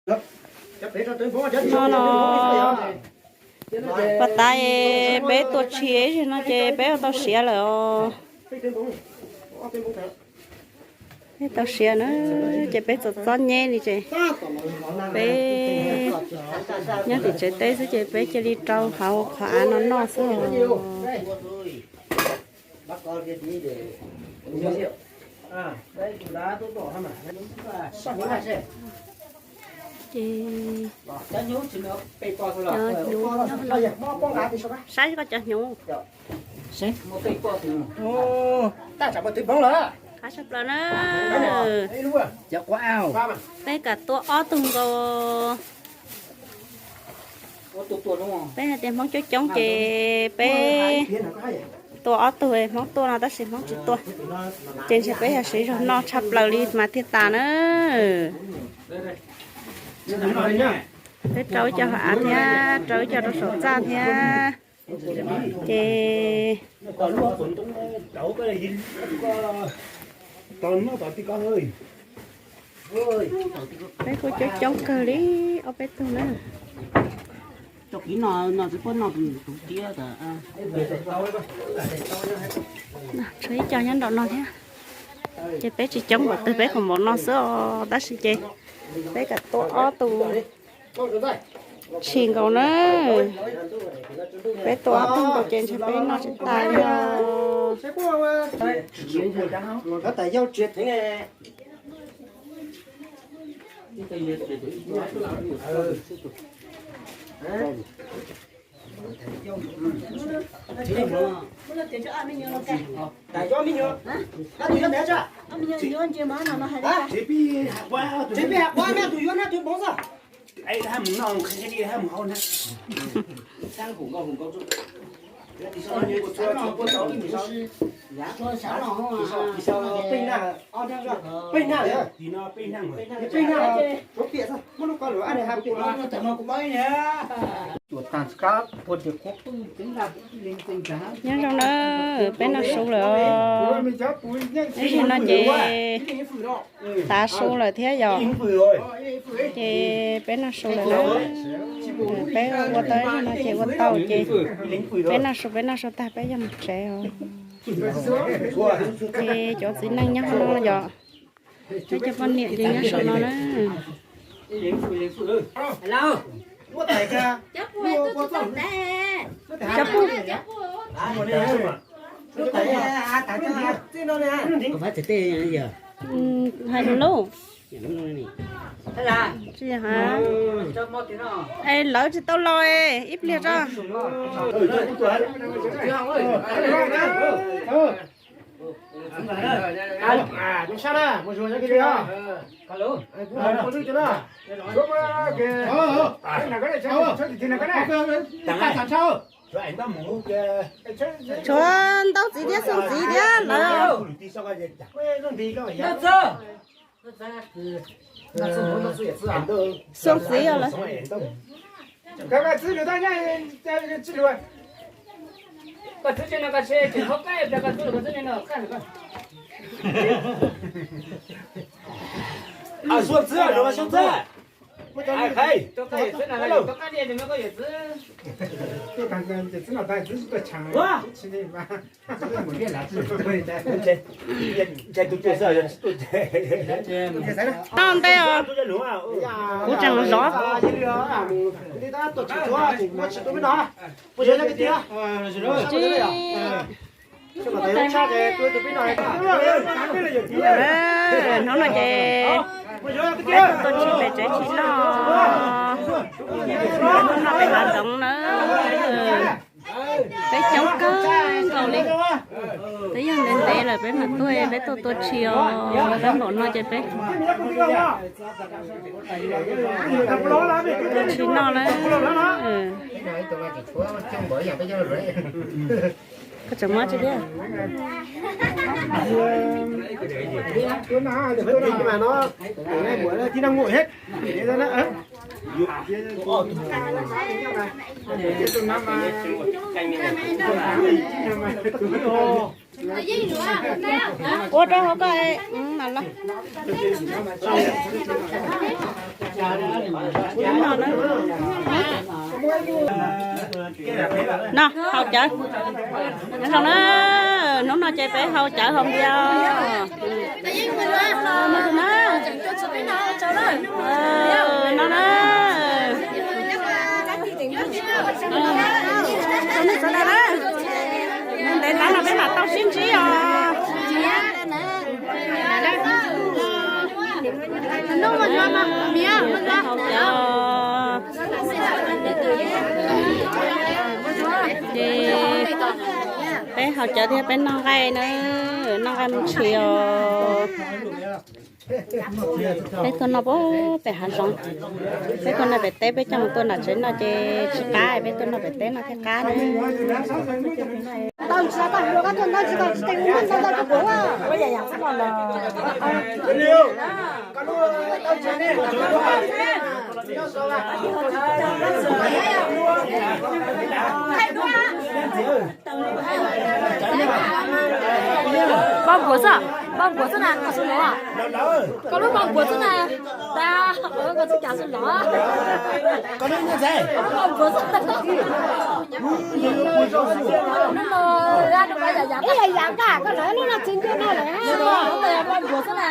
No no, pas tas peb tua tshis ib zaug no ces peb ua tau siav lawm os. Peb tau siav na, ces peb txom txom nyem li ces peb nyob tim tsev teb xwb ces peb cia li rau hauv qhov av no noj xwb os. Ces cov hnyuv, saib koj cov hnyuv. Qab tshaj plaws na. Peb kam tua ob tug nkaus. Peb hais tias Hmoob coob coob ces peb tua ob tug, Hmoob tuaj no tab sis Hmoob tsis tuaj. Ces ntshe peb yog siv zog noj tshaj plaws li mas thiaj tas na. Peb rau ib co hauv av thiab rau ib co rau saum txaj thiab. Ces peb kuj coob coob kawg li, ob peb tug na. Tshuav ib co nyob nraum no thiab. Ces peb tsis coob npaum twg, peb qhov npaum no xwb os, tab sis ces peb kam tua ob tug tshis nkaus na. Peb tua ob tug nkaus ces ntshe peb noj tsis tas li os. Nyob zoo na, peb noj su lawm os. Ib zaug no ces tav su lawm thiab yom. Ces peb noj su lawm na. Peb ua tau ib zaug no ces ua tau ces peb noj su, peb noj su tag peb yuav mus tsev os. Ces cov txiv neej nyob no yom. Peb cov poj niam ces nyob saum no na. Cov poj, hais lus lauj. Es lawv tsis tau los, ib pliag tso. Tshuav Ntaub txiv thiab Xyooj txiv thiab lawv. Xyooj txiv os lawv. Noj ntej os. Kuv tseem zov. Hnub no ces peb tuaj tshis pem tsev tshis noj, noj pem hav zoov na. Peb coob kawg nkaus li. Peb yog ntev ntev lawm peb mam tuaj, peb tuaj tua tshis os. Peb npaum no ces peb tua tshis noj na. Koj tseem muab tsis thiab. Ua rau hauv koj mas los. No, haus cawv. Nyob zoo na, hnub no ces peb haus cawv haus npias. No na, ntev ntawd no peb mam tau sib ntsib os. Ces peb haus cawv thiab peb noj nqaij na, noj nqaij mus tshis os. Peb tuaj noj pem hav zoov, peb tuaj noj pem teb, peb coj mus tuaj nram tsev noj ces tsis qab, peb tuaj noj pem teb noj thiaj qab na. Npau npuav xwb, npau npuav xwb na, koj xwb los. Koj lub npau npuav xwb na. Koj lub npau npuav xwb. Ib yam nqaj koj lawv lub no tsis ncua no lawm. Npau npuav xwb na.